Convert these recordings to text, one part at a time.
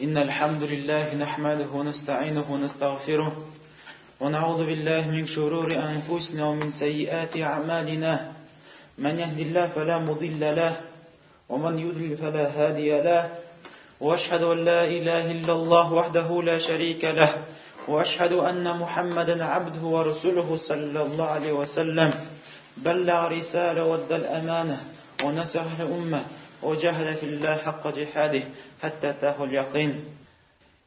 إن الحمد لله نحمده ونستعينه ونستغفره ونعوذ بالله من شرور أنفسنا ومن سيئات أعمالنا من يهد الله فلا مضل له ومن يضلل فلا هادي له وأشهد أن لا إله إلا الله وحده لا شريك له وأشهد أن محمدا عبده ورسوله صلى الله عليه وسلم بلغ رسالة ودى الأمانة ونصح الأمة وجاهد في الله حق جهاده حتى أتاه اليقين.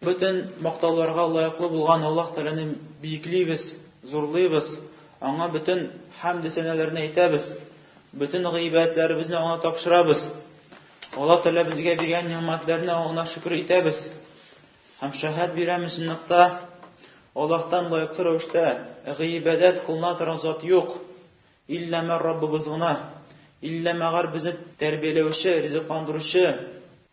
Бөтен мактауларга лаеклы булган Аллаһ Тәгаләне биеклибез, зурлыйбыз. Аңа бөтен хәмд сәнәләрне әйтәбез. Бөтен гыйбадәтләребезне аңа тапшырабыз. Аллаһ Тәгалә безгә биргән нигъмәтләрне аңа шөкер итәбез. Һәм шәһәд бирәбез чынлыкта Аллаһтан лаеклы рәвештә гыйбадәт кылына торган зат юк. Иллә мәр Раббыбыз гына. Иллә мәгәр безне тәрбияләүче, ризыкландыручы,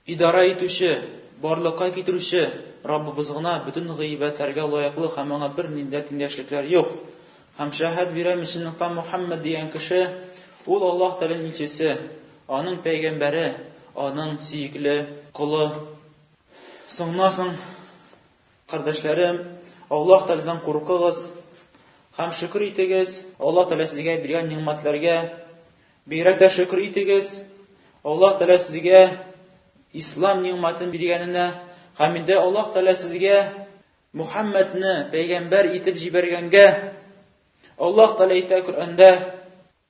идара итүче, барлыкка китерүче Раббыбыз гына бөтен гыйбадәтләргә лаеклы һәм аңа бернинди дә тиңдәшлекләр юк. Һәм шәһәд бирәм, чынлыкта Мухәммәд дигән кеше, ул Аллаһ Тәгаләнең илчесе, аның пәйгамбәре, аның сөекле колы. Соңыннан соң, кардәшләрем, Аллаһ Тәгаләдән куркыгыз һәм шөкер итегез, Аллаһ Тәгалә сезгә биргән нигъмәтләргә бигрәк тә шөкер итегез. Аллаһ Тәгалә сезгә ислам нигъмәтен биргәненә һәм инде Аллаһ Тәгалә сезгә Мухәммәдне пәйгамбәр итеп җибәргәнгә. Аллаһ Тәгалә әйтә Коръәндә: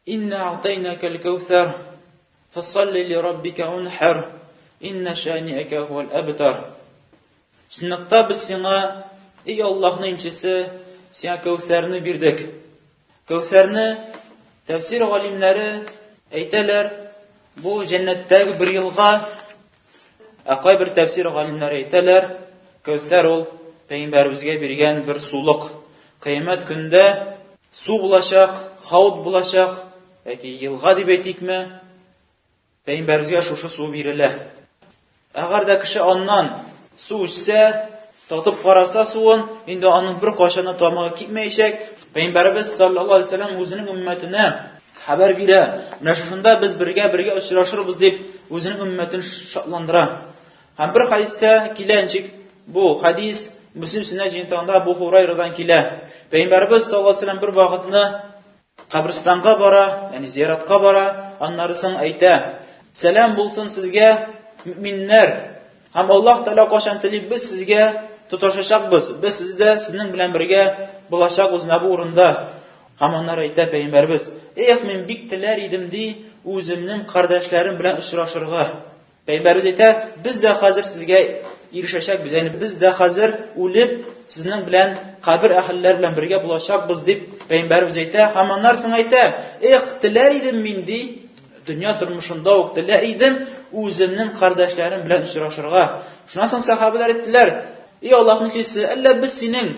Инна a'тайнакал кәүсәр, фасалли ли раббика унхар, инна шани'ака хуал абтар. Чынлыкта без сиңа, эй Аллаһның илчесе, сиңа кәүсәрне бирдек. Кәүсәрне тәфсир галимнәре әйтәләр, бу җәннәттәге бер елга. Ә кайбер тәфсир галимнәре әйтәләр, Кәүсәр ул пәйгамбәребезгә биргән бер сулык. Кыямәт көндә су булачак, хауд булачак, яки елга дип әйтикме, пәйгамбәребезгә шушы су бирелә. Әгәр дә кеше аннан су эчсә, татып караса суын, инде аның бер кайчан да тамагы кипмәячәк. Пәйгамбәребез саллаллаһу алейһи вәсәлләм үзенең өммәтенә хәбәр бирә. Менә шушында без бергә-бергә очрашырбыз дип, үзенең өммәтен шатландыра. Һәм бер хәдистә килә ничек? Бу хәдис Мөслим сөннәт җыентыгында Бу Хурайрадан килә. Пәйгамбәребез саллаллаһу алейһи вәсәлләм бер вакытны каберстанга бара, ягъни зиратка бара, аннары соң әйтә: "Сәлам булсын сезгә, мөминнәр! Һәм Аллаһ Тәгалә кайчан тели, без сезгә тоташачакбыз. Без сездә сезнең белән бергә булачакбыз менә бу урында." Һәм аннары әйтә пәйгамбәребез: "Эх, мин бик теләр идем, ди, үземнең кардәшләрем белән очрашырга." Пәйгамбәребез әйтә, без дә хәзер сезгә ирешәчәкбез, ягъни без дә хәзер үлеп, сезнең белән кабер әһелләре белән бергә булачакбыз дип пәйгамбәребез әйтә һәм аннан соң әйтә, эх, теләр идем мин ди, дөнья тормышында ук теләр идем үземнең кардәшләрем белән очрашырга. Шуннан соң сахабәләр әйттеләр, эй Аллаһның илчесе, әллә без синең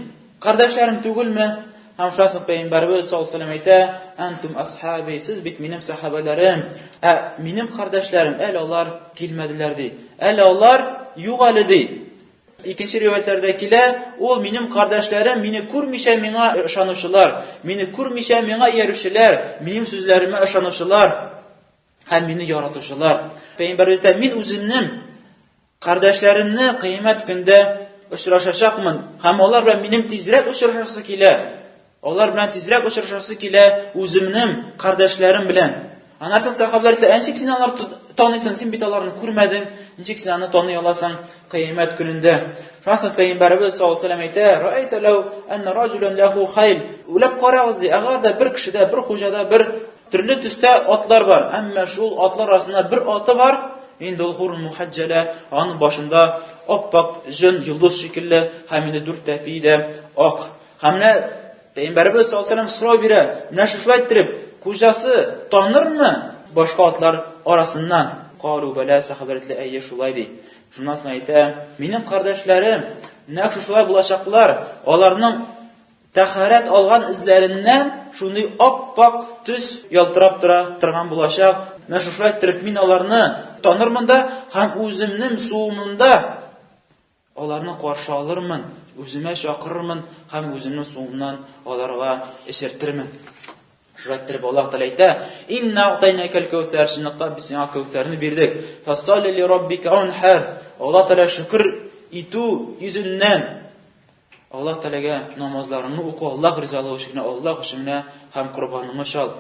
Кардәшләрем түгелме? Һәм шуннан соң Пәйгамбәребез саллаллаһу алейһи әйтә, "Антум асхаби, сез бит минем сахабәләрем, ә минем кардәшләрем әле алар килмәделәр" ди. Әле алар юк әле ди. Икенче риваятьләрдә килә, ул минем кардәшләрем, мине күрмичә миңа ышанучылар, мине күрмичә миңа иярүчеләр, минем сүзләремә ышанучылар һәм мине яратучылар. Пәйгамбәребез әйтә, мин үземнең Кардәшләремне кыямәт көндә очрашачакмын һәм алар белән минем тизрәк очрашасы килә. Алар белән тизрәк очрашасы килә үземнең кардәшләрем белән. Аннан соң сахабалар әйтә, ничек син алар таныйсың, син бит аларны күрмәдең, ничек син аны таный аласың кыямәт көнендә? Шуннан соң пәйгамбәребез саллаллаһу алейһи әйтә, "Раайта лау анна раҗулан лаху хайл." Уйлап карагыз ди, әгәр дә бер кешедә, бер хуҗада бер Төрле төстә атлар бар, әмма шул атлар арасында бер аты бар, инде ул хур мухаҗҗәлә, аның башында ап-ак җон йолдыз шикелле, һәм инде дүрт тәпие дә ак. Һәм менә Пәйгамбәребез саллаллаһу алейһи сорау бирә, менә шушылай иттереп, хуҗасы танырмы башка атлар арасыннан? Калу бәлә, сахабәләр әйтте, әйе, шулай ди. Шуннан соң әйтә, минем кардәшләрем нәкъ шушылай булачаклар, аларның Тәһарәт алган эзләреннән шундый ап-ак төс ялтырап тора торган булачак. Менә шушылай иттереп мин аларны танырмын да һәм үземнең суымымда аларны каршы алырмын, үземә чакырырмын һәм үземнең суымнан аларга эчертермен. Шулай иттереп Аллаһ Тәгалә әйтә: "Инна агтайнакал кәүсәр, чынлыкта без сиңа кәүсәрне бирдек. Фасалли ли раббика ванхар." Аллаһ Тәгалә шөкер итү йөзеннән Аллаһ Тәгаләгә намазларыңны укы, Аллаһ ризалыгы өчен генә, Аллаһ өчен генә һәм корбаныңны чал.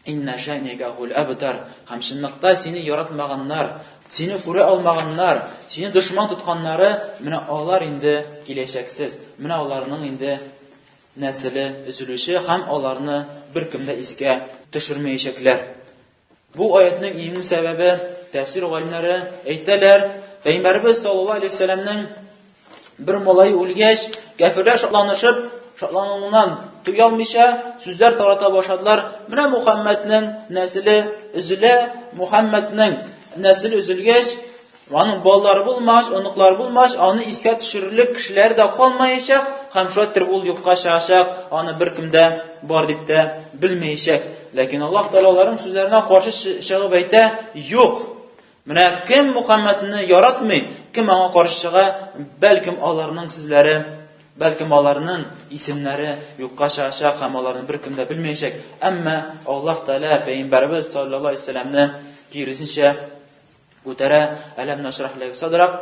Инна шәника хул абтар. Һәм чынлыкта сине яратмаганнар, сине күрә алмаганнар, сине дошман тотканнары, менә алар инде киләчәксез. Менә аларның инде нәселе өзелүче һәм аларны беркем дә искә төшермәячәкләр. Бу аятның иңү сәбәбе тәфсир галимнәре әйтәләр, Пәйгамбәрбез саллаллаһу алейһи вәсәлләмнең бер малае үлгәч, кәферләр шатланышып, шатлануыннан туя алмыйча сүзләр тарата башладылар. Менә Мухаммадның нәселе өзелә, Мухаммадның нәселе өзелгәч, Аның балалары булмагач, оныклары булмагач, аны искә төшерерлек кешеләр дә калмаячак һәм шулай итеп ул юкка чыгачак, аны беркем дә бар дип тә белмәячәк. Ләкин Аллаһ Тәгалә аларның сүзләренә каршы чыгып әйтә, юк. Менә кем Мухаммадны яратмый, кем аңа каршы чыга, бәлкем аларның сүзләре, бәлкем аларның исемнәре юкка чыгачак һәм аларны беркем дә белмәячәк. Әмма Аллаһ Тәгалә пәйгамбәребез саллаллаһу алейһи вәсәлләмне киресенчә Күтәрә, әләм нашрах ләк садрак,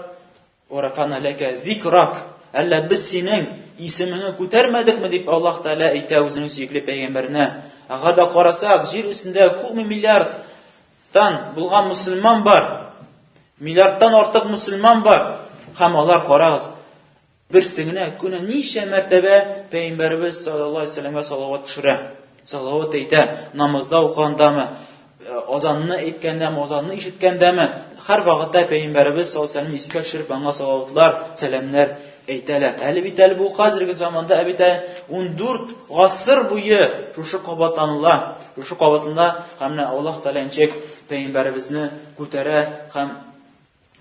ва рафана ләкә зикрак. Әллә без синең исемеңне күтәрмәдекме дип Аллаһ Тәгалә әйтә үзенең сөекле пәйгамбәренә. Әгәр дә карасак, җир өстендә күпме миллиардтан булган мөселман бар. Миллиардтан артык мөселман бар. Һәм алар карагыз, Берсе генә көнә ничә мәртәбә Пәйгамбәребез саллаллаһу алейһи вәсәлләмгә салават төшерә, салават әйтә, намазда укыгандамы, э, азанны әйткәндәме, азанны ишеткәндәме, һәр вакытта Пәйгамбәребез саллаллаһу алейһи вәсәлләм искә төшереп аңа салаватлар, сәламнәр әйтәләр. Әле бит әле бу хәзерге заманда ә бит әле 14 гасыр буе шушы кабатланыла, шушы кабатлана һәм менә Аллаһ Тәгалә ничек Пәйгамбәребезне күтәрә һәм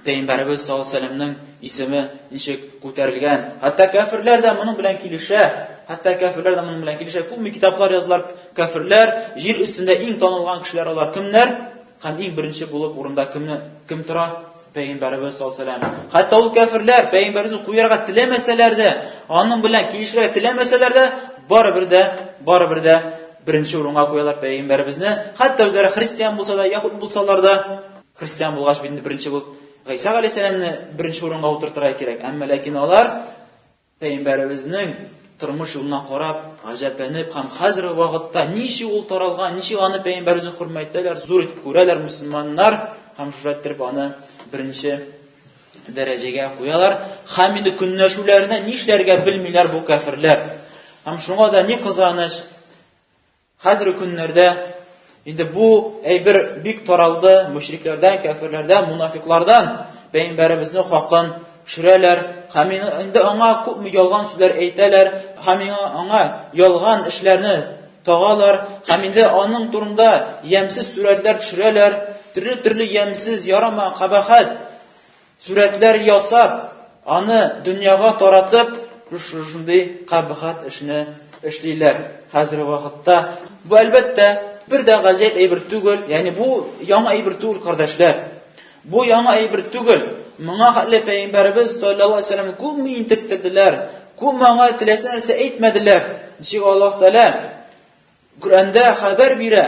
Пәйгамбәребез саллаллаһу алейһи вәсәлләмнең исеме ничек күтәрелгән. Хәтта кәферләр дә моның белән килешә. Хәтта кәферләр дә моның белән килешә. Күпме китаплар язылар, кәферләр җир өстендә иң танылган кешеләр алар кемнәр? Һәм иң беренче булып урында кемне кем тора? Пәйгамбәребез саллаллаһу алейһи вәсәлләм. Хәтта ул кәферләр пәйгамбәребезне куярга теләмәсәләр дә, аның белән килешергә теләмәсәләр дә, барыбер дә, барыбер дә беренче урынга куялар пәйгамбәребезне. Хәтта үзләре христиан булса да, яһүд булсалар да, Христиан булгач бит инде беренче булып Гайсә галәйһиссәламне беренче урынга утыртырга кирәк. Әмма ләкин алар пәйгамбәребезнең тормыш юлына карап, гаҗәпләнеп һәм хәзерге вакытта ничек ул таралган, ничек аны пәйгамбәребезне хөрмәт итәләр, зур итеп күрәләр мөселманнар һәм шулай иттереп аны беренче дәрәҗәгә куялар. Һәм инде көнләшүләренә нишләргә белмиләр бу кәферләр. Һәм шуңа да ни кызганыч, Хәзерге көннәрдә инде бу әйбер бик таралды, мөшрикләрдән, кәферләрдән, мунафиклардан пәйгамбәребезнең хакын төшерәләр һәм инде аңа күпме ялган сүзләр әйтәләр һәм аңа ялган эшләрне тагалар һәм инде аның турында ямьсез сурәтләр төшерәләр, төрле-төрле ямьсез, ярамаган, кабахәт Сурәтләр ясап, аны дөньяга таратып, шушындый кабахәт эшне эшлиләр хәзерге вакытта. Бу, әлбәттә, бер дә гаҗәеп әйбер түгел, ягъни бу яңа әйбер түгел, кардәшләр. Бу яңа әйбер түгел. Моңа хәтле пәйгамбәребез саллаллаһу алейһи вәсәлләм күпме интектерделәр, күпме аңа теләсә нәрсә әйтмәделәр. Ничек Аллаһ Тәгалә Коръәндә хәбәр бирә,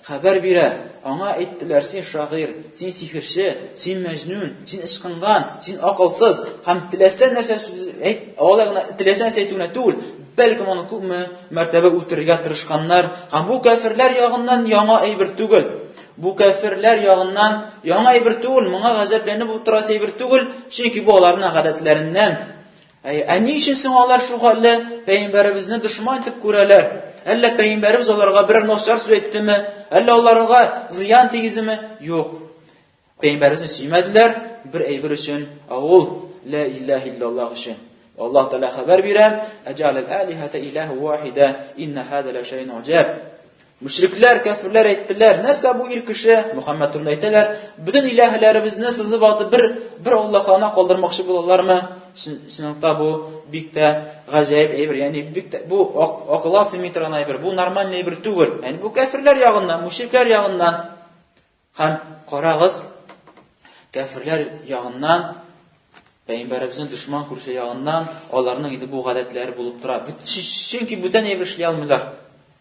хәбәр бирә. Аңа әйттеләр, син шагыйрь, син сихерче, син мәҗнүн, син ычкынган, син акылсыз һәм теләсә нәрсә сүз әйт, алай гына теләсә нәрсә әйтү генә түгел, бәлкем аны күпме мәртәбә үтерергә тырышканнар. Һәм бу кәферләр ягыннан яңа әйбер түгел. Бу кәферләр ягыннан яңа әйбер түгел, моңа гаҗәпләнеп утырасы әйбер түгел, чөнки бу аларның гадәтләреннән. Әй, ә ни өчен соң алар шул хәтле пәйгамбәребезне дошман итеп күрәләр? Әллә пәйгамбәребез аларга берәр начар сүз әйттеме? Әллә аларга зыян тигездеме? Юк. Пәйгамбәребезне сөймәделәр бер әйбер өчен, ә ул ла илаһ иллаллаһ өчен. Аллаһ Тәгалә хәбәр бирә: "Әҗәлел алихата илаһу вахида, инна хаза ла шәйн уҗаб." Мөшрикләр, кәферләр әйттеләр, нәрсә бу ир кеше? Мөхәммәд турында әйтәләр, бөтен илаһләребезне сызып атып бер бер Аллаһ калдырмакчы булалармы? Чынлыкта бу бик тә гаҗәеп әйбер, ягъни бик тә бу акылга сыймый торган әйбер, бу нормальный әйбер түгел. Ягъни бу кәферләр ягыннан, мөшрикләр ягыннан. Һәм карагыз, кәферләр ягыннан, пәйгамбәребезнең дошман күрше ягыннан аларның инде бу гадәтләре булып тора. Чөнки бүтән әйбер эшли алмыйлар.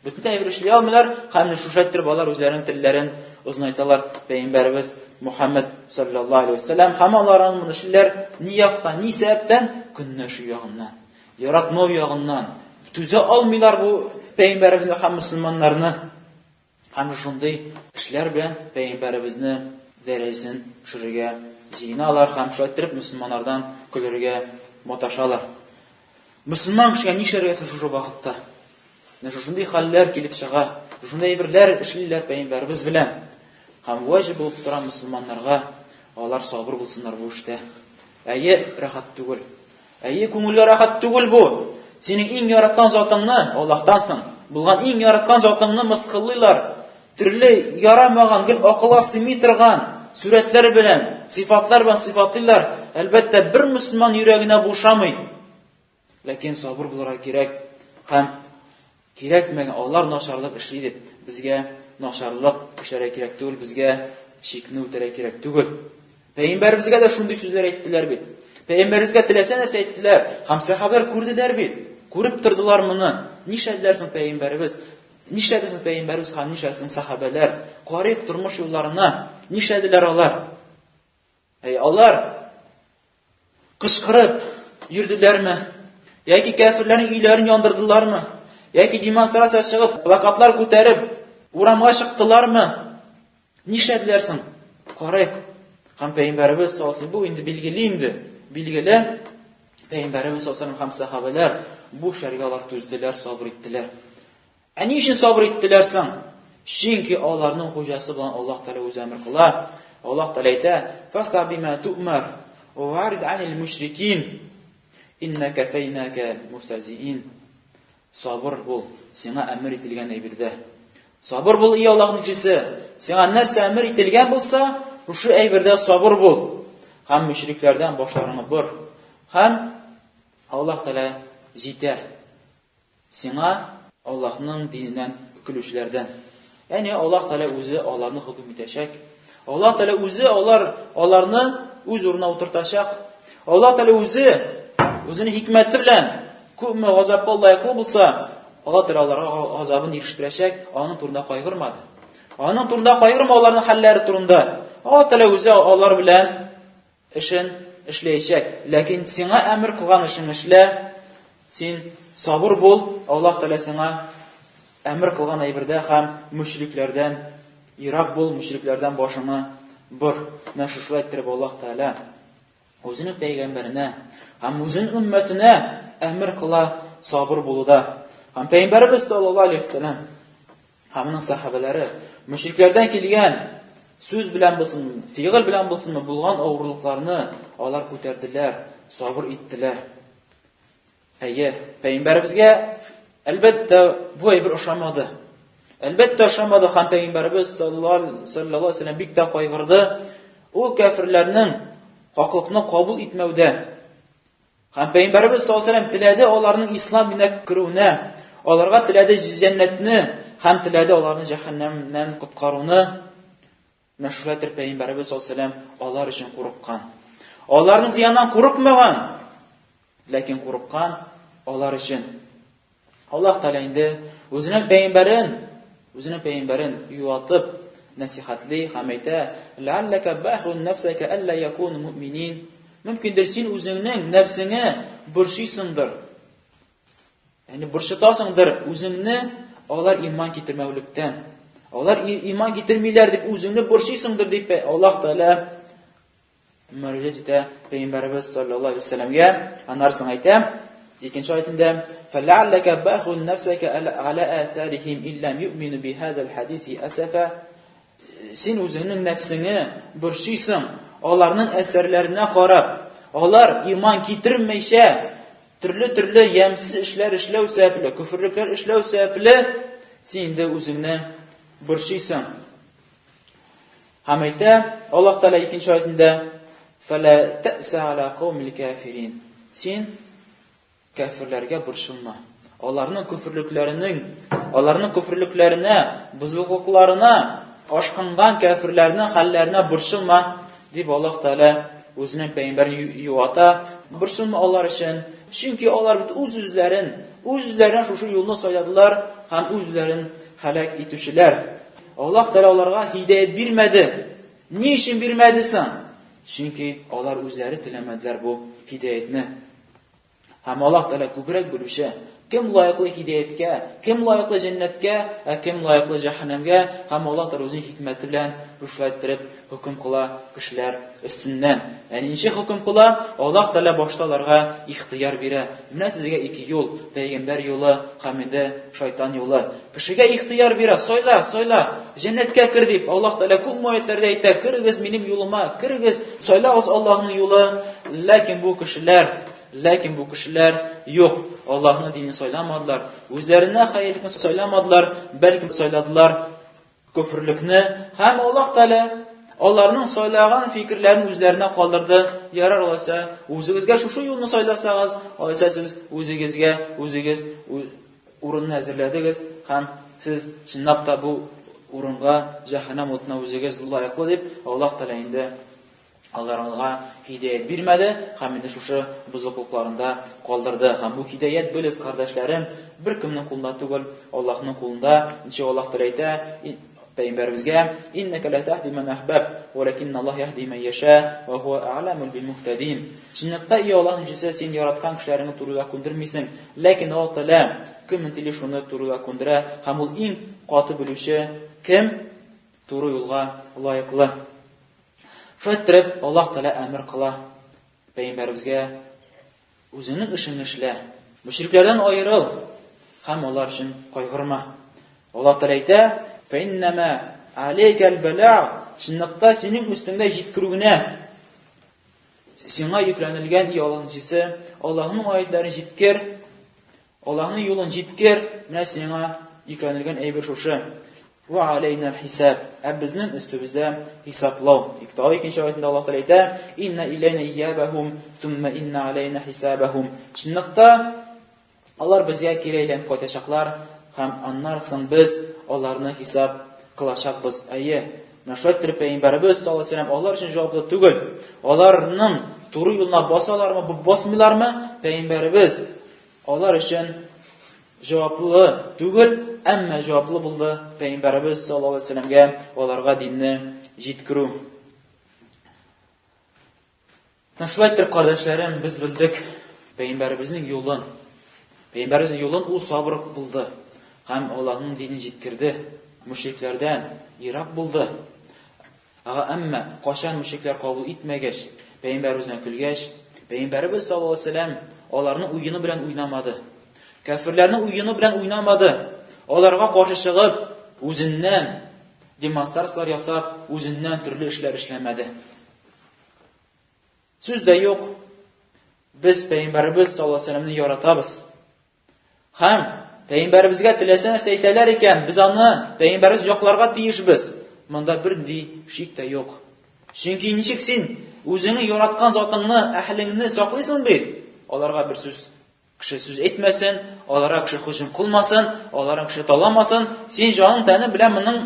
Бөтен әйбер эшли алмыйлар, һәм шушы иттереп алар үзләренең телләрен озынайталар. Пәйгамбәребез Мухаммад саллаллаһу алейһи вәсәлләм һәм алар моны эшлиләр ни яктан, ни сәбәптән? Көнләшү ягыннан, яратмау ягыннан. Түзә алмыйлар бу пәйгамбәребезне һәм мөселманнарны. Һәм шундый эшләр белән пәйгамбәребезне дәрәҗәсен төшерергә җыеналар һәм шулай иттереп мөселманнардан көлергә маташалар. Мөселман кешегә нишләргә соң шушы вакытта? Менә шушындый хәлләр килеп чыга, шушындый әйберләр эшлиләр пәйгамбәребез белән. Һәм ваҗиб булып тора мөселманнарга, алар сабыр булсыннар бу эштә. Әйе, рәхәт түгел. Әйе, күңелгә рәхәт түгел бу. Синең иң яраткан затыңны, Аллаһтан соң, булган иң яраткан затыңны мыскыллыйлар. Төрле ярамаган, гел акылга сыймый торган сурәтләр белән, сыйфатлар белән сыйфатлыйлар. Әлбәттә, бер мөселман йөрәгенә бушамый. Ләкин сабыр булырга кирәк һәм кирәкмәгән алар начарлык эшли дип, безгә начарлык эшләргә кирәк түгел, безгә чикне үтәргә кирәк түгел. Пәйгамбәребезгә дә шундый сүзләр әйттеләр бит. Пәйгамбәребезгә теләсә нәрсә әйттеләр, һәм сәхабәләр күрделәр бит. Күреп тордылар моны. Нишләделәр соң пәйгамбәребез? Нишләде соң пәйгамбәребез һәм нишләде соң сәхабәләр? Карыйк тормыш юлларына. Нишләделәр алар? Әй, алар кычкырып йөрделәрме? Яки кәферләрнең өйләрен яндырдылармы? Яки демонстрация чыгып, плакатлар күтәреп, урамга чыктылармы? Нишләделәр соң? Карыйк. Һәм пәйгамбәребез саллаллаһу бу инде билгеле инде. Билгеле. Пәйгамбәребез саллаллаһу һәм сахабәләр бу эшләргә алар түзделәр, сабыр иттеләр. Ә ни өчен сабыр иттеләр соң? Чөнки аларның хуҗасы булган Аллаһ Тәгалә үзе әмер кыла. Аллаһ Тәгалә әйтә: "Фасда бима ту'мар варид анил мушрикин инна кафайнака мустазиин." Сабыр бул, сиңа әмер ителгән әйбердә. Сабыр бул, ий Аллаһның илчесе. Сиңа нәрсә әмер ителгән булса, шушы әйбердә сабыр бул. Һәм мөшрикләрдән башларыңны бор. Һәм Аллаһ Тәгалә җитә. Сиңа Аллаһның диненнән көлүчеләрдән. Ягъни Аллаһ Тәгалә үзе аларны хөкем итәчәк. Аллаһ Тәгалә үзе алар аларны үз урынына утыртачак. Аллаһ Тәгалә үзе үзенең хикмәте белән күпме газапка лаеклы булса, Аллаһ Тәгалә аларга газабын ирештерәчәк, аның турында кайгырмады. Аның турында кайгырма аларның хәлләре турында. Аллаһ Тәгалә үзе алар белән эшен эшләячәк. Ләкин сиңа әмер кылган эшеңне эшлә. Син сабыр бул, Аллаһ Тәгалә сиңа әмер кылган әйбердә һәм мөшрикләрдән ерак бул, мөшрикләрдән башыңны бор. Менә шушылай иттереп Аллаһ Тәгалә үзенең пәйгамбәренә һәм үзенең өммәтенә әмер кыла сабыр булуда. Һәм пәйгамбәребез саллаллаһу алейһи вәсәлләм Һәм аның сәхабәләре мөшрикләрдән килгән сүз белән булсын, фигыль белән булсынмы, булган авырлыкларны алар күтәрделәр, сабыр иттеләр. Әйе, пәйгамбәребезгә әлбәттә бу әйбер ошамады. Әлбәттә ошамады һәм пәйгамбәребез саллаллаһу алейһи вәсәлләм бик тә кайгырды. Ул кәферләрнең хаклыкны кабул итмәүдә Һәм Пәйгамбәребез саллаллаһу алейһи теләде аларның ислам диненә керүенә, аларга теләде җәннәтне һәм теләде аларны җәһәннәмнән коткаруны. Менә шулай итеп Пәйгамбәребез саллаллаһу алейһи алар өчен курыккан. Аларның зыяннан курыкмаган, ләкин курыккан алар өчен. Аллаһ Тәгалә инде үзенең пәйгамбәрен, үзенең пәйгамбәрен юатып, нәсихәтли һәм әйтә: "Ләалләкә бахун нәфсәкә әллә якуну муъминин." Мөмкиндер син үзеңнең нәфсеңә борчыйсыңдыр. Ягъни борчытасыңдыр үзеңне алар иман китермәүлектән. Алар иман китермиләр дип үзеңне борчыйсыңдыр дип Аллаһ Тәгалә мөрәҗәгать итә Пәйгамбәребез саллаллаһу алейһи вәсәлләмгә. Аннары соң әйтә, икенче аятендә: "Фәләалләкә бахун нәфсәкә аля аҫарихим иллям юъмину бихазал хадиси асафа." Син үзеңнең нәфсеңе борчыйсың, аларның әсәрләренә карап, алар иман китермәйчә, төрле-төрле ямьсез эшләр эшләү сәбәпле, көферлекләр эшләү сәбәпле, син инде үзеңне борчыйсың. Һәм әйтә Аллаһ Тәгалә икенче аятендә: "Фәлә тәсә аля каумил кафирин." Син кәферләргә борчылма. Аларның көферлекләренең, аларның көферлекләренә, бозыклыкларына ашкынган кәферләрнең хәлләренә борчылма, дип Аллаһ Тәгалә үзенең пәйгамбәрен юата. Борчылма алар өчен, чөнки алар бит үз-үзләрен, үз-үзләренә шушы юлны сайладылар. һәм үзләрен һәлак итүчеләр. Аллаһ Тәгалә аларга һидаят бирмәде. Ни өчен бирмәде соң? Чөнки алар үзләре теләмәделәр бу һидаятне. Һәм Аллаһ Тәгалә күбрәк белүче, кем лаеклы һидаяткә, кем лаеклы җәннәткә, ә кем лаеклы җәһәннәмгә, һәм Аллаһ Тәгалә үзенең хикмәте белән шулай иттереп хөкем кыла кешеләр өстеннән. Ә ничек хөкем кыла? Аллаһ Тәгалә башта аларга ихтыяр бирә. Менә сезгә ике юл, пәйгамбәр юлы һәм инде шайтан юлы. Кешегә ихтыяр бирә, сайла, сайла, җәннәткә кер дип Аллаһ Тәгалә күп аятьләрдә әйтә, керегез минем юлыма, керегез, сайлагыз Аллаһның юлы. Ләкин бу кешеләр Ләкин бу кешеләр юк, Аллаһның динен сайламадылар, үзләренә хәерлекне сайламадылар, бәлки сайладылар көферлекне һәм Аллаһ Тәгалә аларның сайлаган фикерләрен үзләренә калдырды. Ярар алайса, үзегезгә шушы юлны сайласагыз, алайса сез үзегезгә үзегез урынны әзерләдегез һәм сез чынлап та бу урынга җәһәннәм утына үзегез лаеклы дип Аллаһ Тәгалә инде аларга һидәят бирмәде һәм инде шушы бозыклыкларында калдырды. Һәм бу һидәят, белез, кардәшләрем, беркемнең кулында түгел, Аллаһның кулында. Ничек Аллаһ Тәгалә әйтә пәйгамбәребезгә: "Иннәкә ла тәһди ман әхбәб, вәләкинна Аллаһ яһди ман яша, ва һуа әгъләмул бил муһтадин." Чынлыкта, ий Аллаһның илчесе, син яраткан кешеләреңне туры юлга күндермисең, ләкин Аллаһ Тәгалә кемне тели шуны туры юлга күндерә, һәм ул иң каты белүче, кем туры юлга лаеклы. Шулай иттереп, Аллаһ Тәгалә әмер кыла пәйгамбәребезгә, үзеңнең эшеңне эшлә, мөшрикләрдән аерыл һәм алар өчен кайгырма. Аллаһ Тәгалә әйтә: "Фәиннәмә алейкәл бәла", чынлыкта синең өстеңдә җиткерү генә. Сиңа йөкләнелгән, ий Аллаһның илчесе, Аллаһның аятларын җиткер, Аллаһның юлын җиткер, менә сиңа йөкләнелгән әйбер шушы. Ва алейна хисаб. Ә безнең өстебездә хисаплау. Тагы икенче аятында Аллаһ Тәгалә әйтә: "Инна иләйна иябахум, сумма инна алейна хисабахум." Чынлыкта алар безгә кире әйләнеп кайтачаклар һәм аннан соң без аларны хисап кылачакбыз. Әйе, менә шулай иттереп пәйгамбәребез саллаллаһу алейһи вәсәлләм алар өчен җаваплы түгел. Аларның туры юлына басалармы, басмыйлармы? Пәйгамбәребез Алар өчен җаваплы түгел, әмма җаваплы булды Пәйгамбәребез саллаллаһу алейһи вәсәлләмгә аларга динне җиткерү. Менә шулай итеп, кардәшләрем, без белдек Пәйгамбәребезнең юлын. Пәйгамбәребезнең юлын ул сабыр булды һәм Аллаһның динен җиткерде. Мөшрикләрдән ерак булды. Ага, әмма кайчан мөшрикләр кабул итмәгәч, пәйгамбәребездән көлгәч, пәйгамбәребез саллаллаһу алейһи вәсәлләм аларның уены белән уйнамады. Кәферләрнең уены белән уйнамады. Аларга каршы чыгып, үзеннән демонстрацияләр ясап, үзеннән төрле эшләр эшләмәде. Сүз дә юк, без пәйгамбәребез саллаллаһу алейһи вәсәлләмне яратабыз. Һәм пәйгамбәребезгә теләсә нәрсә әйтәләр икән, без аны пәйгамбәребез якларга тиешбез. Монда бернинди шик тә юк. Чөнки ничек син үзеңне яраткан затыңны, әһлеңне саклыйсың бит, аларга бер сүз кеше сүз әйтмәсен, аларга кеше һөҗүм кылмасын, аларны кеше таламасын, син җаның тәне белән моның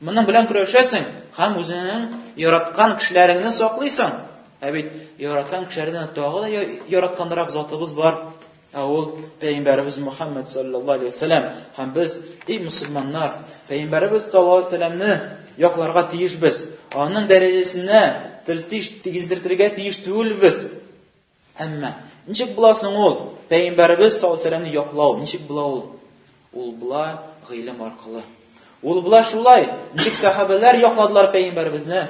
моның белән көрәшәсең һәм үзеңнең яраткан кешеләреңне саклыйсың. Ә бит яраткан кешеләрдән тагы да яратканрак затыбыз бар. Ә ул пәйгамбәребез Мухаммад саллаллаһу алейһи вәсәлләм һәм без, эй мусульманнар, пәйгамбәребез саллаллаһу алейһи вәсәлләмне якларга тиешбез. Аның дәрәҗәсенә тел-теш тигездертергә тиеш түгелбез. Әмма ничек була соң ул пәйгамбәребез саллаллаһу алейһи вәсәлләмне яклау? Ничек була ул? Ул була гыйлем аркылы. Ул була шулай, ничек сәхабәләр якладылар пәйгамбәребезне?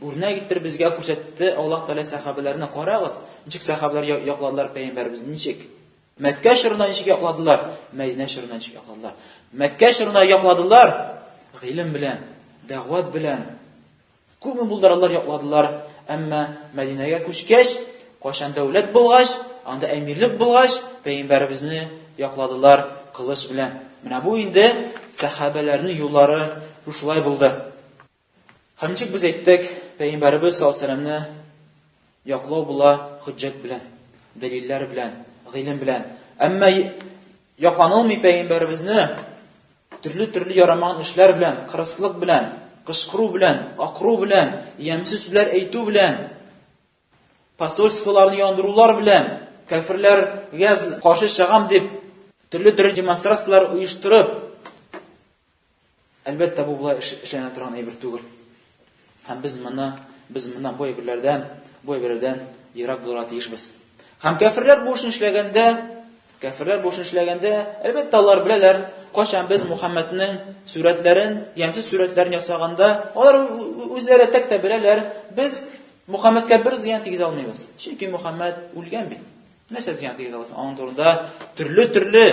Үрнәк иттереп безгә күрсәтте Аллаһ Тәгалә сәхабәләрне. Карагыз, ничек сәхабәләр якладылар пәйгамбәребезне, ничек? Мәккә чорында ничек якладылар? Мәдинә чорында ничек якладылар? Мәккә чорында якладылар гыйлем белән, дәгъват белән. Күпме булдыралар якладылар, әмма Мәдинәгә күчкәч, кайчан дәүләт булгач, анда әмирлек булгач, пәйгамбәребезне якладылар кылыч белән. Менә бу инде сәхабәләрнең юллары шушылай булды. Һәм ничек без әйттек, Пәйгамбәребез саллаллаһу алейһи вәсәлләмне яклау була хөҗҗәт белән, дәлилләр белән, гыйлем белән. Әмма якланылмый Пәйгамбәребезне төрле-төрле ярамаган эшләр белән, кырыслык белән, кычкыру белән, акыру белән, ямьсез сүзләр әйтү белән, посольстволарны яндырулар белән, кәферләргә каршы чыгам дип, төрле-төрле демонстрацияләр оештырып, Әлбәттә, бу болай эшләнә торган әйбер түгел. Һәм без моны, без моннан бу әйберләрдән, бу әйберләрдән ерак булырга тиешбез. Һәм кәферләр бу эшне эшләгәндә, кәферләр бу эшне эшләгәндә, әлбәттә, алар беләләр, кайчан без Мухаммадның сүрәтләрен, ямьсез сүрәтләрен ясаганда, алар үзләре тәк тә беләләр, без Мухаммадка бер зыян тигезә алмыйбыз. Чөнки Мухаммад үлгән бит. Нәрсә зыян тигезә аласың? Аның турында төрле-төрле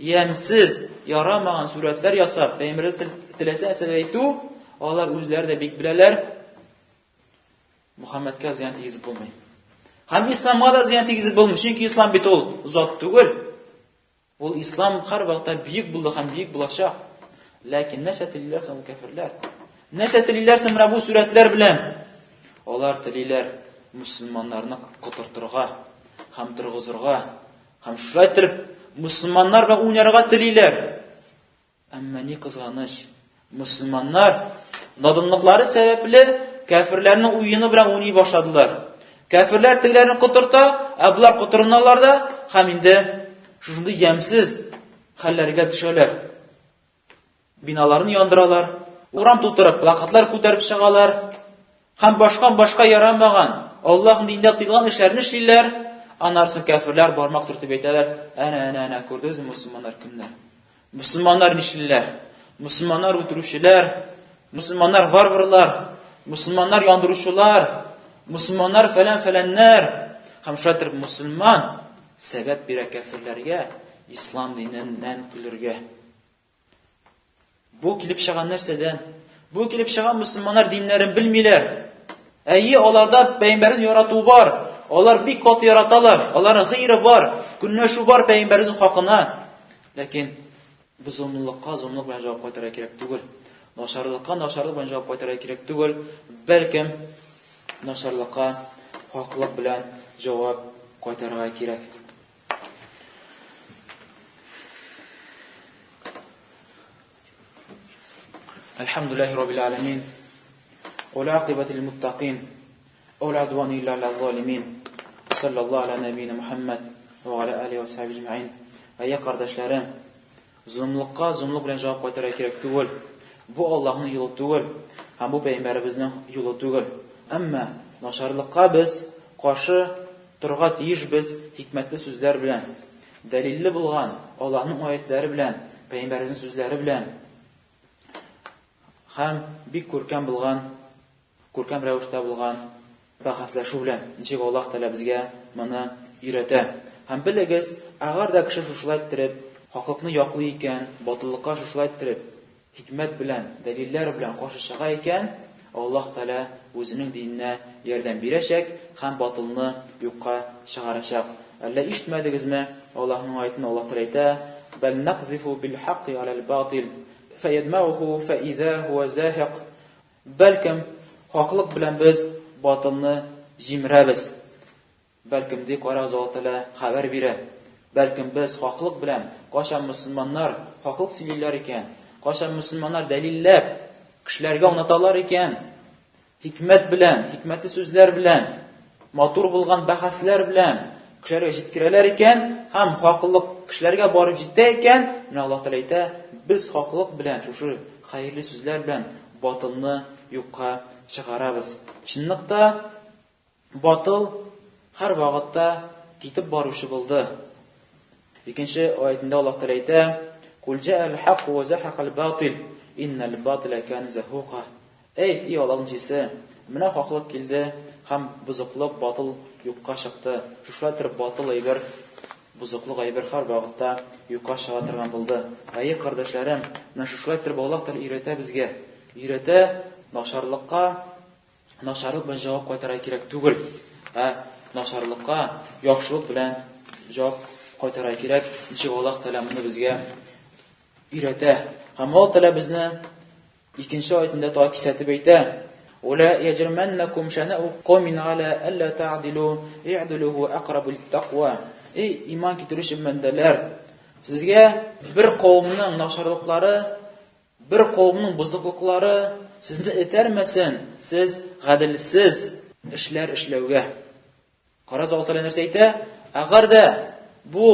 ямьсез, ярамаган сүрәтләр ясап, пәйгамбәргә теләсә нәрсәләр әйтү, алар үзләре дә бик беләләр. Мухаммадка зыян тигезеп булмый. Һәм исламга да зыян тигезеп булмый, чөнки ислам бит ул зат түгел. Ул ислам һәрвакытта бөек булды һәм бөек булачак. Ләкин нәрсә телиләр соң ул кәферләр? Нәрсә телиләр соң менә бу сурәтләр белән? Алар телиләр мөселманнарны котыртырга һәм торгызырга һәм шулай итеп мөселманнар белән уйнарга телиләр. Әмма ни кызганыч, мөселманнар наданлыклары сәбәпле кәферләрнең уены белән уйный башладылар. Кәферләр тегеләрне котырта, ә болар котырыналар да һәм инде шушындый ямьсез хәлләргә төшәләр. Биналарны яндыралар, урам тутырып плакатлар күтәреп чыгалар һәм башка-башка ярамаган, Аллаһ динендә тыелган эшләрне эшлиләр. Аннары кәферләр бармак төртеп әйтәләр, әнә, әнә, әнә, күрдегезме мөселманнар кемнәр? Мөселманнар нишлиләр? Мөселманнар үтерүчеләр, мөселманнар варварлар, мөселманнар яндыручылар, мөселманнар фәлән-фәләннәр. Һәм шулай итеп мөселман сәбәп бирә кәферләргә ислам диненнән көлергә. Бу килеп чыган нәрсәдән? Бу килеп чыган мөселманнар диннәрен белмиләр. Әйе, аларда пәйгамбәребезне ярату бар. Алар бик каты яраталар. Аларның гыйры бар, көнләшү бар пәйгамбәребезнең хакына. Ләкин бу золымлыкка золымлык белән җавап кайтарырга кирәк түгел. Начарлыкка начарлык белән җавап кайтарырга кирәк түгел, бәлкем начарлыкка хаклык белән җавап кайтарырга кирәк. Әлхәмдүлилләһи раббил аламин. Вал акибату лил муттакин. Ва ла удвана илля аля залимин. Саллаллаһу аля нәбиина Мухаммад ва аля алихи ва сахбихи аҗмаин. Әйе, кардәшләрем, золымлыкка золымлык белән җавап кайтарырга кирәк түгел. Бу Аллаһның юлы түгел һәм бу пәйгамбәребезнең юлы түгел. Әмма начарлыкка без каршы торырга тиешбез хикмәтле сүзләр белән, дәлилле булган Аллаһның аятләре белән, пәйгамбәребезнең сүзләре белән һәм бик күркәм булган күркәм рәвештә булган бәхәсләшү белән, ничек Аллаһ Тәгалә безгә моны өйрәтә. Һәм белегез, әгәр дә кеше шушылай иттереп хаклыкны яклый икән, батыллыкка шушылай иттереп хикмәт белән, дәлилләр белән каршы чыга икән, Аллаһ Тәгалә үзенең диненә ярдәм бирәчәк һәм батылны юкка чыгарачак. Әллә ишетмәдегезме Аллаһның аятен, Аллаһ Тәгалә әйтә, Бәл накзифу бил хакки аләл батил, фәядмагуху фәизә һуә заһик. Бәлкем, хаклык белән без батылны җимерәбез. Бәлкем, ди Карагыз, Аллаһ Тәгалә хәбәр бирә. Бәлкем, без хаклык белән, кайчан мөселманнар хаклык сөйлиләр икән, кайчан мөселманнар дәлилләп, кешеләргә аңлаталар икән, хикмәт белән, хикмәтле сүзләр белән, матур булган бәхәсләр белән кешеләргә җиткерәләр икән һәм хаклык кешеләргә барып җитә икән, менә Аллаһ Тәгалә әйтә, без хаклык белән, шушы хәерле сүзләр белән батылны юкка чыгарабыз. Чынлыкта батыл һәрвакытта китеп баручы булды. Икенче аятында Аллаһ Тәгалә әйтә: "Кул җа'ал хак ва захакал батил, иннал батила кана захука." Әйт, и Аллаһның илчесе, менә хаклык килде һәм бозыклык, батыл юкка чыкты. Шушылай торып батыл әйбер, бозыклык әйбер һәрвакытта юкка чыга торган булды. Әйе, кардәшләрем, менә шушылай торып Аллаһ Тәгалә өйрәтә безгә. Өйрәтә начарлыкка начарлык белән җавап кайтарырга кирәк түгел, ә начарлыкка яхшылык белән җавап кайтарырга кирәк. Ничек Аллаһ Тәгалә моны безгә өйрәтә. Һәм Аллаһ Тәгалә безне икенче аятында тагы кисәтеп әйтә: "Ула яҗриманнакум шанау каумин аля алла та'дилу, i'дилу һу акрабу литтаква". Эй, иман китерүче бәндәләр, сезгә бер кавымның начарлыклары, бер кавымның бозыклыклары сезне этәрмәсен, сез гаделсез эшләр эшләүгә. Карагыз, Аллаһ Тәгалә нәрсә әйтә? Әгәр дә бу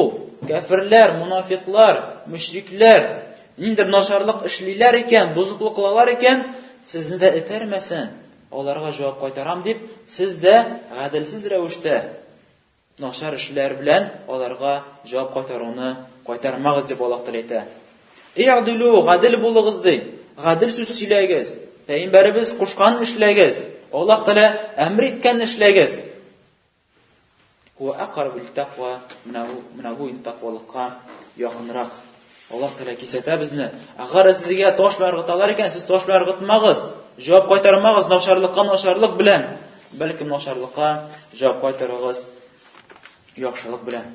кәферләр, мунафиклар, мөшрикләр ниндидер начарлык эшлиләр икән, бозыклык кылалар икән, сезне дә этәрмәсен, аларга җавап кайтарам дип, сез дә гаделсез рәвештә начар эшләр белән аларга җавап кайтаруны кайтармагыз дип Аллаһ Тәгалә әйтә. И'дилу, гадел булыгыз ди. Гадел сүз сөйләгез. Пәйгамбәребез кушкан эшләгез. Аллаһ Тәгалә әмер иткән эшләгез. Һуа акрабу литтаква, менә бу, менә бу инде таквалыкка якынрак. Аллаһ Тәгалә кисәтә безне. Әгәр сезгә таш белән ыргыталар икән, сез таш белән ыргытмагыз. Җавап кайтармагыз начарлыкка начарлык белән. Бәлкем начарлыкка җавап кайтарыгыз яхшылык белән.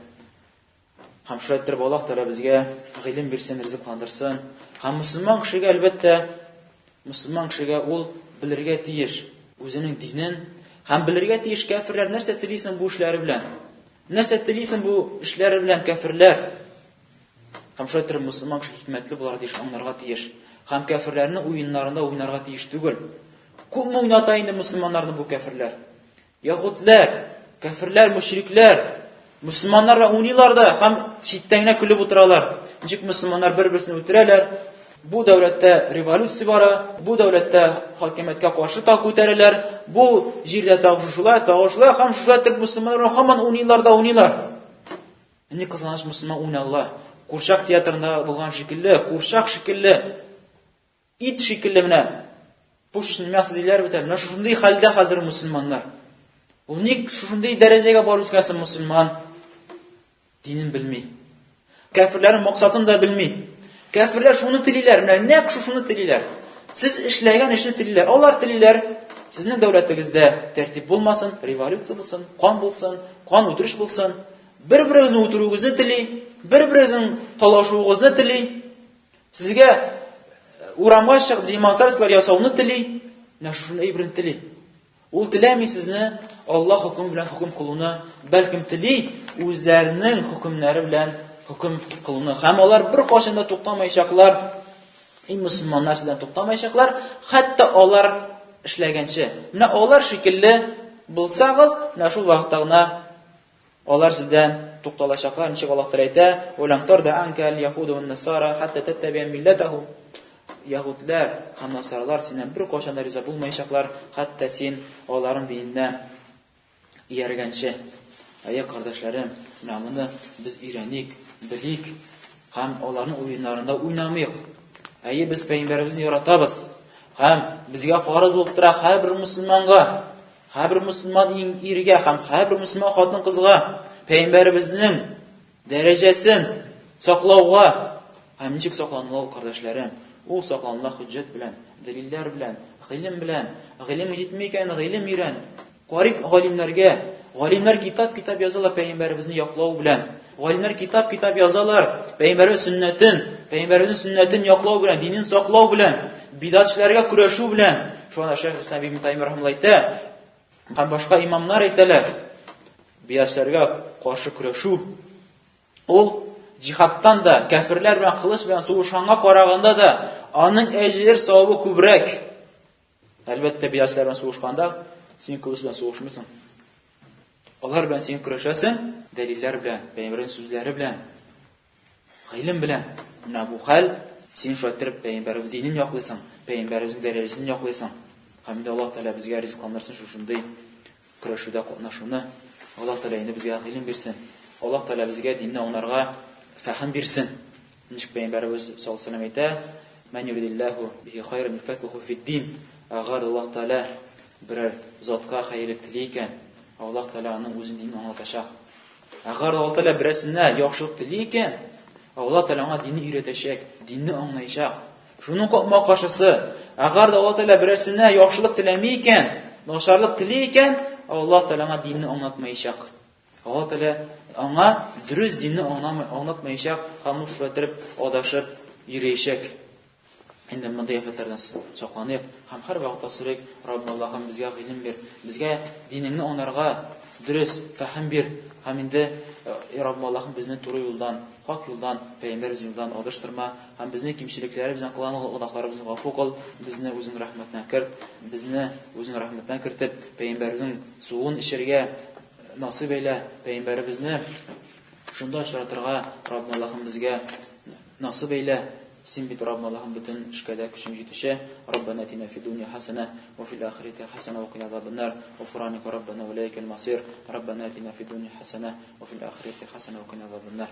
Һәм шулай иттереп Аллаһ Тәгалә безгә гыйлем бирсен, ризыкландырсын. Һәм мөселман кешегә, әлбәттә, мөселман кешегә ул белергә тиеш үзенең динен һәм белергә тиеш кәферләр нәрсә телисең бу эшләре белән. Нәрсә телисең бу эшләре белән кәферләр? Һәм шулай иттереп мөселман кеше хикмәтле булырга тиеш, аңларга тиеш. Һәм кәферләрнең уеннарында уйнарга тиеш түгел. Күпме уйната инде мөселманнарны бу кәферләр? Яһүдләр, кәферләр, мөшрикләр, мөселманнар белән уйныйлар да һәм читтән генә көлеп утыралар. Ничек мөселманнар бер-берсен үтерәләр? Бу дәүләттә революция бара, бу дәүләттә хакимияткә каршы таг күтәрәләр, бу җирдә тагы шушылай, тагы шулай һәм шулай итеп мөселманнар белән һаман уйныйлар да уйныйлар. Ни кызганыч, мөселман уйналла. Курчак театрында булган шикелле, курчак шикелле Ит шикелле менә пушечное мясо диләр бит әле. Менә шушындый хәлдә хәзер мөселманнар. Ул ник шушындый дәрәҗәгә барып җиткән мөселман динен белми. Кәферләрнең максатын да белми. Кәферләр шуны телиләр, менә нәкъ шушыны телиләр. Сез эшләгән эшне телиләр. Алар телиләр, сезнең дәүләтегездә тәртип булмасын, революция булсын, кан булсын, кан үтереш булсын. Бер-берегезне үтерүегезне тели, бер-берегезнең талашуыгызны тели. Сезгә урамга чыгып демонстрацияләр ясауны тели, менә шушындый әйберне тели. Ул теләми сезне Аллаһ хөкеме белән хөкем кылуны, бәлкем тели үзләренең хөкемнәре белән хөкем кылуны. Һәм алар бер кайчан да туктамаячаклар. И мөселманнар сездән туктамаячаклар, хәтта алар эшләгәнче. Менә алар шикелле булсагыз, менә шул вакытта гына Алар сездән тукталачаклар, ничек Аллаһ Тәгалә әйтә, "Валан тарда анка аль-яхуду ван-насара хатта таттабиа миллатахум." Яһүдләр һәм насаралар синнән беркайчан да риза булмаячаклар, хәтта син аларның диненә ияргәнче. Әйе, кардәшләрем, менә моны без өйрәник, белик һәм аларның уеннарында уйнамыйк. Әйе, без пәйгамбәребезне яратабыз һәм безгә фарыз булып тора һәрбер мөселманга Һәрбер мөселман иргә һәм һәрбер мөселман хатын-кызга пәйгамбәребезнең дәрәҗәсен саклауга һәм ничек сакланыла ул, кардәшләрем? Ул сакланыла хөҗҗәт белән, дәлилләр белән, гыйлем белән. Гыйлем җитми икән, гыйлем өйрән. Карик галимнәргә. Галимнәр китап-китап язалар пәйгамбәребезне яклау белән. Галимнәр китап-китап язалар пәйгамбәребез сөннәтен, пәйгамбәребезнең сөннәтен яклау белән, динен саклау белән, бидатчыларга көрәшү белән. Шуңа да Шәйх Ислам ибн Таймия рахимулла әйтә, һәм башка имамнар әйтәләр, бидатчыларга каршы көрәшү ул җихадтан да, кәферләр белән кылыч белән сугышканга караганда да аның әҗер савабы күбрәк. Әлбәттә, бидатчылар белән сугышканда син кылыч белән сугышмыйсың. Алар белән син көрәшәсең дәлилләр белән, пәйгамбәрнең сүзләре белән, гыйлем белән. Менә бу хәл син шулай иттереп пәйгамбәребез динен яклыйсың, пәйгамбәребезнең дәрәҗәсен яклыйсың. Һәм инде Аллаһ Тәгалә безгә ризыкландырсын шушындый көрәшүдә катнашуны. Аллаһ Тәгалә инде безгә гыйлем бирсен. Аллаһ Тәгалә безгә динне аңларга фәһем бирсен. Ничек пәйгамбәребез саллаллаһу алейһи ва сәлләм әйтә, Мән юридиллаһу бихи хайран юфаккиху фид-дин. Әгәр Аллаһ Тәгалә берәр затка хәерлек тели икән, Аллаһ Тәгалә аның үзен динен аңлатачак. Әгәр Аллаһ Тәгалә берәрсенә яхшылык тели икән, Аллаһ Тәгалә аңа динне өйрәтәчәк, динне аңлаячак. Шуның капма-каршысы, әгәр дә Аллаһ Тәгалә берәрсенә яхшылык теләми икән, начарлык тели икән, Аллаһ Тәгалә аңа динне аңлатмаячак. Аллаһ Тәгалә аңа дөрес динне аңлатмаячак һәм ул шулай итеп адашып йөриячәк. Инде мондый афәтләрдән сакланыйк һәм һәрвакытта сорыйк, Раббым Аллаһым, безгә гыйлем бир, безгә динеңне аңларга дөрес фәһем бир һәм инде, Раббым Аллаһым, безне туры юлдан, хак юлдан, пәйгамбәребез юлдан адаштырма һәм безнең кимчелекләребезне, кылган гөнаһларыбызны гафу кыл, безне үзең рәхмәтенә керт, безне үзең рәхмәтенә кертеп, пәйгамбәребезнең суын эчәргә насыйп әйлә, пәйгамбәребезне шунда очратырга Раббым Аллаһым безгә насыйп әйлә. Син бит Раббым Аллаһым бөтен эшкә дә көчең җитүче. Раббана атина фид дунья хасана ва фил ахирати хасана ва кина азабаннар. Гуфраника Раббана ва иләйкәл масир. Раббана атина фид дунья хасана ва фил ахирати хасана ва кина азабаннар.